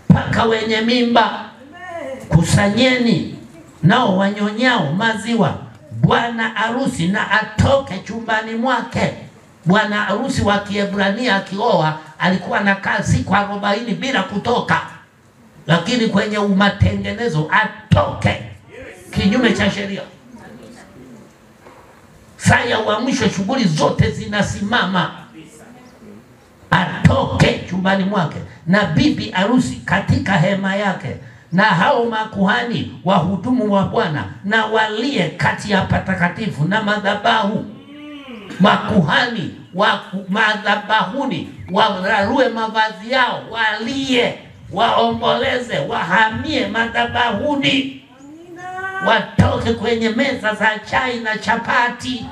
Paka wenye mimba kusanyeni, nao wanyonyao maziwa. Bwana arusi na atoke chumbani mwake. Bwana arusi wa Kiebrania akioa alikuwa anakaa siku 40 bila kutoka, lakini kwenye umatengenezo atoke, kinyume cha sheria. Saa ya uamsho shughuli zote zinasimama. Atoke chumbani mwake na bibi arusi katika hema yake, na hao makuhani wahudumu wa Bwana na walie kati ya patakatifu na madhabahu. Makuhani wa madhabahuni wararue mavazi yao, walie, waomboleze, wahamie madhabahuni, watoke kwenye meza za chai na chapati.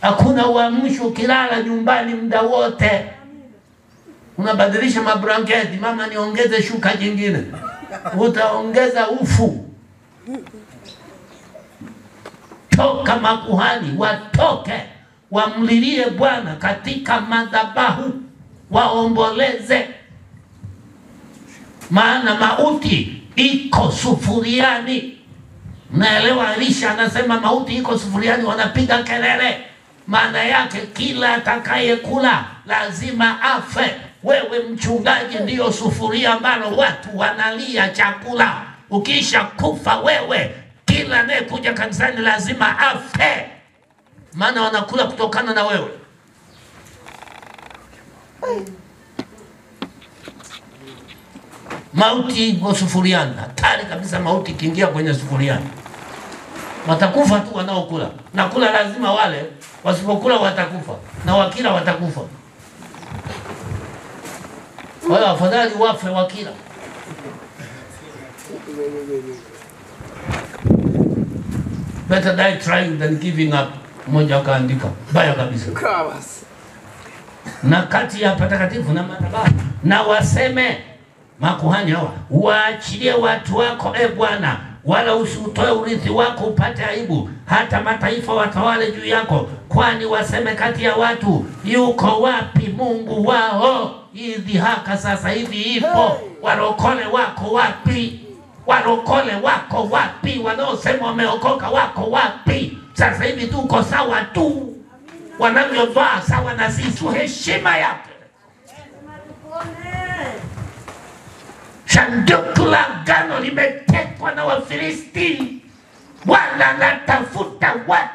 Hakuna uamsho ukilala nyumbani muda wote. Unabadilisha mablanketi, mama niongeze shuka jingine. Utaongeza ufu. Toka makuhani, watoke, wamlilie Bwana katika madhabahu, waomboleze. Maana mauti iko sufuriani. Naelewa Elisha anasema mauti iko sufuriani, wanapiga kelele. Maana yake kila atakayekula lazima afe. Wewe mchungaji ndiyo sufuria ambalo watu wanalia chakula. Ukisha kufa wewe, kila anayekuja kanisani lazima afe. Maana wanakula kutokana na wewe. Mauti iko sufuriani. Hatari kabisa mauti ikiingia kwenye sufuriani. Watakufa tu wanaokula. Na kula lazima wale, wasipokula watakufa. Na wakila watakufa. Wala afadhali wafe wakila. Better die trying than giving up. Mmoja akaandika baya kabisa. Na kati ya patakatifu na madhabahu, na waseme makuhani hawa, waachilie watu wako e Bwana, wala usiutoe urithi wako upate aibu, hata mataifa watawale juu yako. Kwani waseme kati ya watu, yuko wapi Mungu wao? Hii dhihaka sasa hivi ipo. Warokole wako wapi? Warokole wako wapi? Wanaosema wameokoka wako wapi? Sasa hivi tuko sawa tu, wanavyovaa sawa na sisi, heshima yake. Sanduku la agano limetekwa na Wafilisti. Bwana anatafuta watu.